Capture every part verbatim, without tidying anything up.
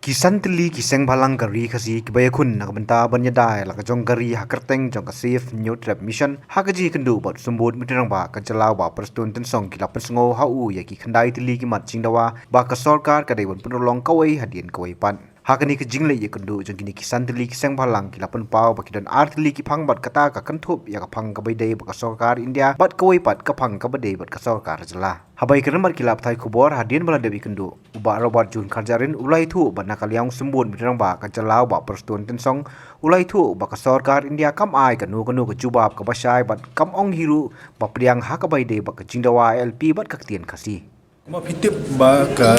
Ki san tylli ki seng bhalang ka ri Khasi kiba ïakhun na ka bynta ban ïada ïa la ka jong ka ri ha kyrteng jong ka Save Hynñiewtrep Mission, ha ka jingïakynduh bad u Symbud Myntri Rangbah ka jylla u Bah Prestone Tynsong ki la pynsngew ha u ïa ki khyndai tylli ki mat jingdawa ba ka sorkar ka dei ban pynurlong kawei hadien kawei pat. Ha kane ka jingleit ïakynduh jong kine ki san tylli ki seng bhalang ki la pynpaw ba ki don ar tylli ki phang bad kata ka kynthup ïa ka phang kaba ïadei bad ka sorkar India bad kawei pat ka phang kaba ïadei bad ka sorkar jylla. Haba ïakren bad ki lad pathai khubor hadien ba la dep ïakynduh, u Bah Robert June Kharjahrin u la ïathuh ba na ka liang u Symbud Myntri Rangbah ka jylla u Bah Prestone Tynsong u la ïathuh ba ka sorkar India kam ai kano kano ka jubab kaba shai bad kam ong hi ruh ba pdiang ha kaba ïadei bad ka jingdawa I L P bad ka ktien Khasi. Kumba phi tip ba ka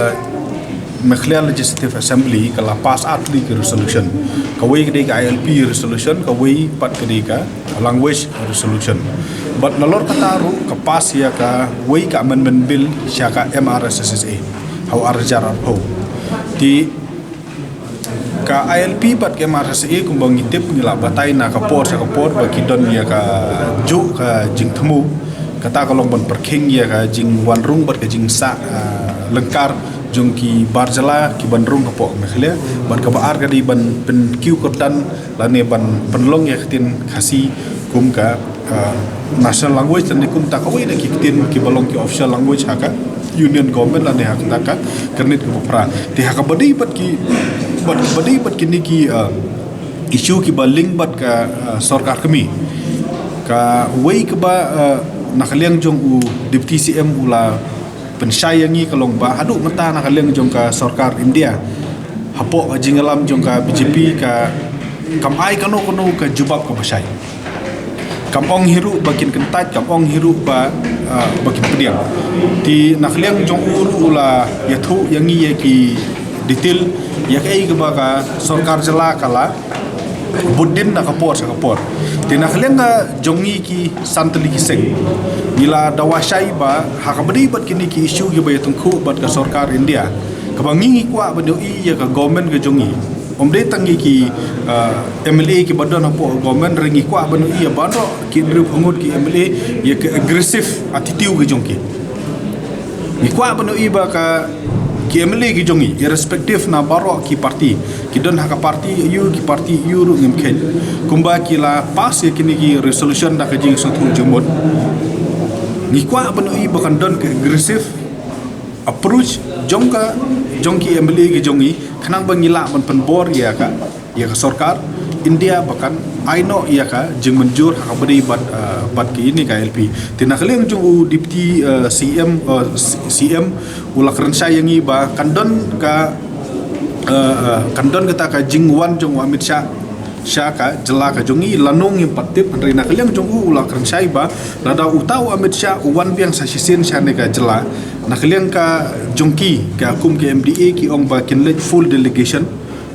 Meghalaya Legislative Assembly ka la pass ar tylli ki resolution. Kawei ka dei ka I L P resolution, kawei pat ka dei ka language resolution. Bad nalor kata ruh ka pass ïa kawei ka amendment bill sha ka M R S S A ha u ar hajar arphew. Te ka I L P bad ka M R S S A kumba ngi tip ngi la batai na ka por sha ka por ba ki don ïa kajuh ka jingthmu. Kata ka long ban pyrkhing ïa ka jingwan rung bad ka jingsah, ah, lyngkar jong ki bar jylla ki ban rung hapoh Meghalaya. Bad kaba ar ka dei ban pynkiew kyrdan lane ban pynlong ïa ka ktien Khasi kum ka, ah, national language lane kum kata kawei na ki ktien kiba long ki official language ha ka Union Government lane ha kata ka Cabinet kaba phra. Te ha kaba dei bad ki, bad kaba dei bad kine ki, ah, issue kiba link bad ka, ah, sorkar kmie. Kawei kaba, ah, na ka liang jong u Deputy C M u la pynshai ïa ngi ka long ba haduh mynta na ka liang jong ka sorkar India hapoh ka jingïalam jong ka B J P ka kam ai kano kano ka jubab kaba shai. Kam ong hi ruh ba kin kyntait, kam ong hi ruh ba, ah, ba kin pdiang. Te na ka liang jong u ruh u la ïathuh ïa ngi ïa ki detail ïa kaei kaba ka sorkar jylla ka la bud dien na ka por sha ka por. Te na ka liang ka jong ngi ki san tylli ki seng ngi la dawa shai ba ha kaba dei bad kine ki issue kiba ïatyngkhuh bad ka sorkar India kaba ngi ngi kwah ban ïohi ïa ka government ka jong ngi. Ym dei tang ïa ki, ah, M L A kiba don hapoh government, hynrei ngi kwah ban ïohi ïa baroh ki hynriew phew ngut ki M L A ïa ka aggressive attitude ka jong ki. Ngi kwah ban ïohi ba ka ki M L A ki jong ngi, irrespective na baroh ki party, ki don ha ka party aiu, ki party aiu ruh ngim kheiñ, kumba ki la pass ïa kine ki resolution da ka jingsngewthuh jingmut. Ngi kwah ban ïohi ba kan don ka aggressive approach jong ka, jong ki M L A ki jong ngi, khnang ba ngi lah ban pynbor ïa ka, ïa ka sorkar India ba kan ai noh ïa ka jingmynjur ha kaba dei bad, ah, bad kine ka I L P. Te na ka liang jong u Deputy, ah, C M, ah, C-, C M u la kren shai ïa ngi ba kan don ka, ah, ah, kan don kata ka jingwan jong u Amit Shah sha ka jylla ka jong ngi, lano ngim pat tip, hynrei na ka liang jong u u la kren shai ba lada uta u Amit Shah u wan biang sa shisien shane ka jylla, na ka liang ka jong ki ka kum ka M D A ki ong ba kin leit full delegation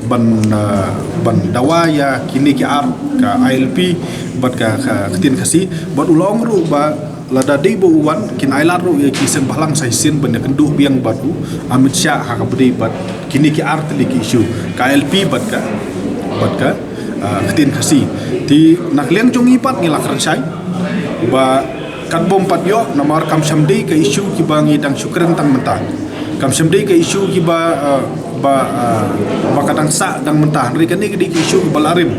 ban, ah, ban dawa ïa kine ki ar, ka I L P bad ka, ka ktien Khasi, bad u la ong ruh ba lada dei ba u wan kin ailad ruh ïa ki seng bhalang sa shisien ban ïakynduh biang bad u Amit Shah ha kaba dei bad kine ki ar tylli ki issue, ka I L P bad ka, bad ka, ah, ktien Khasi. Te na ka liang jong ngi pat ngi la kren shai ba katba ym pat ïoh namar kam shym dei ka issue kiba ngi dang shu kren tang mynta. Kam shym dei ka issue kiba, ah, ba, ah, ba ka dang sah dang mynta, hynrei kane ka dei ka issue kiba la rim.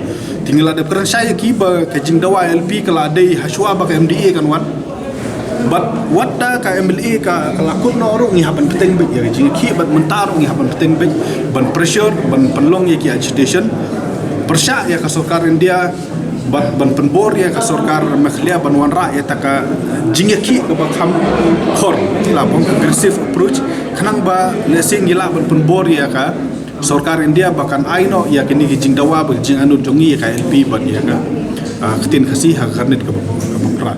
Te ngi la dep kren shai ïa ki ba ka jingdawa I L P ka la dei hashwa ba ka M D A kan wan. Bad wat da ka M L A ka, ka la kut noh ruh ngi hap ban bteng beit ïa ka jingïakhih, bad mynta ruh ngi hap ban bteng beit ban pressure, ban pynlong ïa ki agitation pyrshah ïa ka sorkar India, bad ban pynbor ïa ka sorkar Meghalaya ban wanrah ïa kata ka jingïakhih kaba kham khor, la bong aggressive approach, khnang ba lehse ngi lah ban pynbor ïa ka sorkar India ba kan ai noh ïa kine ki jingdawa bad jingangnud jong ngi ïa ka I L P bad ïa ka, ah, ktien Khasi ha ka Cabinet kaba, kaba phra.